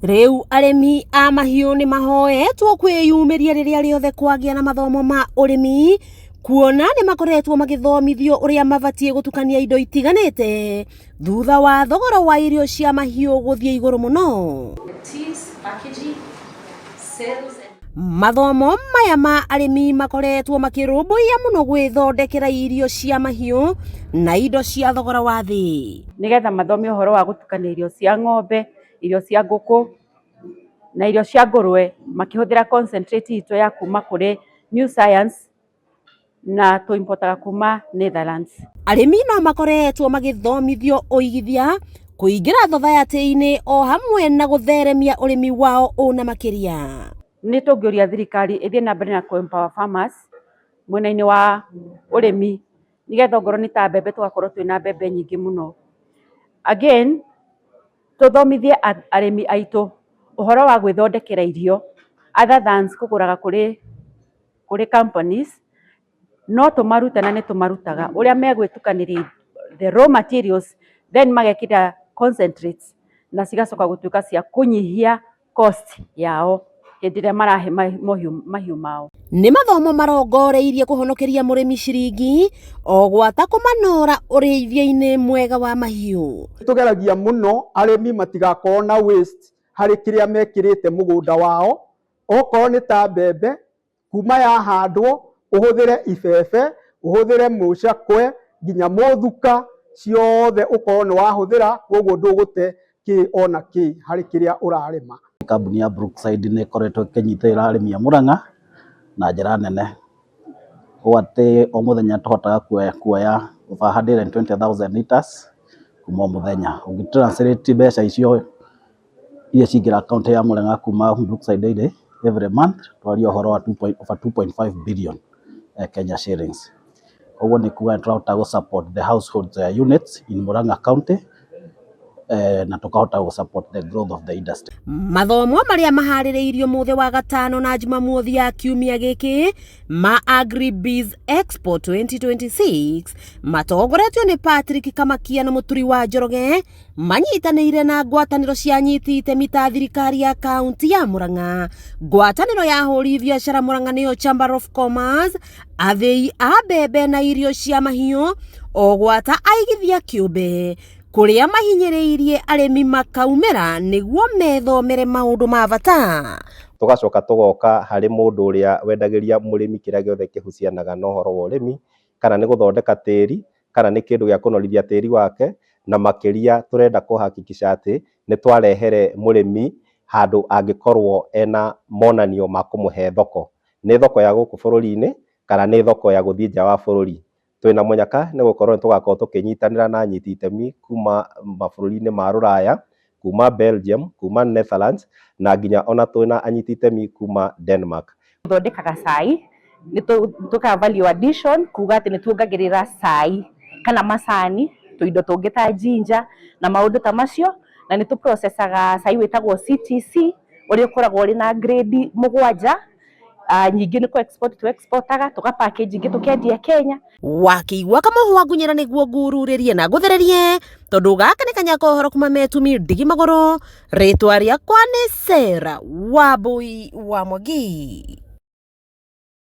Rĩu arĩmi a mahiũ nĩ mahoetwo kwĩyumĩria rĩrĩa rĩothe kwagĩa na mathomo ma ũrĩmi, kuona nĩ makoretwo magĩthomithio ũrĩa mabatiĩ gũtukania indo itiganĩte thutha wa thogora wa irio cia mahiũ gũthiĩ igũrũ mũno. Mathomo maya ma arĩmi makoretwo makĩrũmbũiya mũno gwĩthondekera irio cia mahiũ na indo cia thogora wa thĩ. Nĩgetha mathome ũhoro wa gũtukania irio cia ng'ombe, irio cia ngũkũ na irio cia ngũrũwe makĩhũthĩra concentrate itũ ya kuma kũrĩ New Science na tũ-importaga kuma Netherlands. Arĩmi no makoretwo magĩthomithio ũigithia, kũingĩra thothayatĩ-inĩ o hamwe na gũtheremia ũrĩmi wao ũna makĩria. Nĩ tũngĩũria thirikari ĩthiĩ na mbere na kũ empower farmers mwena-inĩ wa ũrĩmi, nĩgetha ongorwo nĩ ta mbembe tũgakorwo twĩna mbembe nyingĩ mũno. Again, tũthomithie arĩmi aitũ ũhoro wa gwĩthondekera irio other than kũgũraga kũrĩ companies. No tũmarute na nĩ tũmarutaga ũrĩa megwĩtukanĩria the raw materials, then magekĩra concentrates na cigacoka gũtuĩka cia kũnyihia cost yao hĩndĩ ĩrĩa marahe mahiũ mao. Nĩ mathomo marongoreirie kũhonokeria mũrĩmi ciringi o gwata kũmanora ũrĩithia-inĩ mwega wa mahiũ. Tũgeragia mũno arĩmi matigakorwo na waste harĩ kĩrĩa mekĩrĩte mũgũnda wao. Okorwo nĩ ta mbembe, kuma yahandwo ũhũthĩre ibebe, ũhũthĩre mũcakwe, nginya mũthuka, ciothe ũkorwo nĩ wahũthĩra, koguo ndũgũte kĩ ona kĩ harĩ kĩrĩa ũrarĩma. Kambuni ya Brookside nĩ ĩkoretwo ĩkĩnyitĩrĩra arĩmi a Murang'a na njĩra nene, ũũ atĩ o mũthenya tũhotaga kuoya over 120,000 litres kuma o mũthenya. Ũngĩ translate mbeca icio iria cingĩra akaunti ya Murang'a kuma Brookside Dairy every month, twaria ũhoro wa over 2.5 billion Kenya shillings. Koguo nĩ kuga nĩ tũrahota gũ support the household units in Murang'a County na tũkahota gũ support the growth of the industry. Mathomo marĩa maharĩrĩirio mũthĩ wa gatano na Jumamothi ya kiumia gĩkĩ ma Agribiz Expo 2026 matongoretio nĩ Patrick Kamakia na Mũturi wa Njoroge, manyitanĩire na ngwatanĩro cia anyiti itemi ta thirikari ya kaunti ya Murang'a, ngwatanĩro ya ahũri biacara Murang'a nĩyo Chamber of Commerce, athĩi a mbembe na irio cia mahiũ, o gwata aigithia kĩũmbe, kũrĩa mahinyĩrĩirie arĩmi makaumĩra nĩguo methomere maũndũ ma bata. Tũgacoka tũgoka harĩ mũndũ ũrĩa wendagĩria mũrĩmi kĩrĩa gĩothe kĩhucianaga na ũhoro wa ũrĩmi, kana nĩ gũthondeka tĩri, kana nĩ kĩndũ gĩa kũnorithia tĩri wake, na makĩria tũrenda kũhakikisha atĩ nĩ twarehere mũrĩmi handũ angĩkorwo ena monanio ma kũmũhe thoko. Nĩ thoko ya gũkũ bũrũri-inĩ kana nĩ thoko ya gũthiĩ nja wa bũrũri. Twĩna mũnyaka nĩ gũkorwo nĩ tũgakorwo tũkĩnyitanĩra na anyiti itemi kuma mabũrũri-inĩ ma rũraya, kuma Belgium, kuma Netherlands, na nginya ona twĩna anyiti itemi kuma Denmark. Thondekaga cai, nĩ tũkaga value addition, kuga atĩ nĩ tuongagĩrĩra cai kana macani tũindo tũngĩ ta ginger na maũndũ ta macio, na nĩ tũ-processaga cai wĩtagwo CTC ũrĩa ũkoragwo ũrĩ na grade 7. Nyingĩ nĩ kũ export tũ exportaga, tũga package ingĩ tũkendia Kenya. Wakĩigua kamũhwa ngunyĩra nĩguo ngururĩrie na ngũthererie, tondũ gaka nĩ kanya ka ũhoro kuma metumi ndigi magũrũ. Rĩtwa rĩakwa nĩ Sarah Wambui wa Mwangi.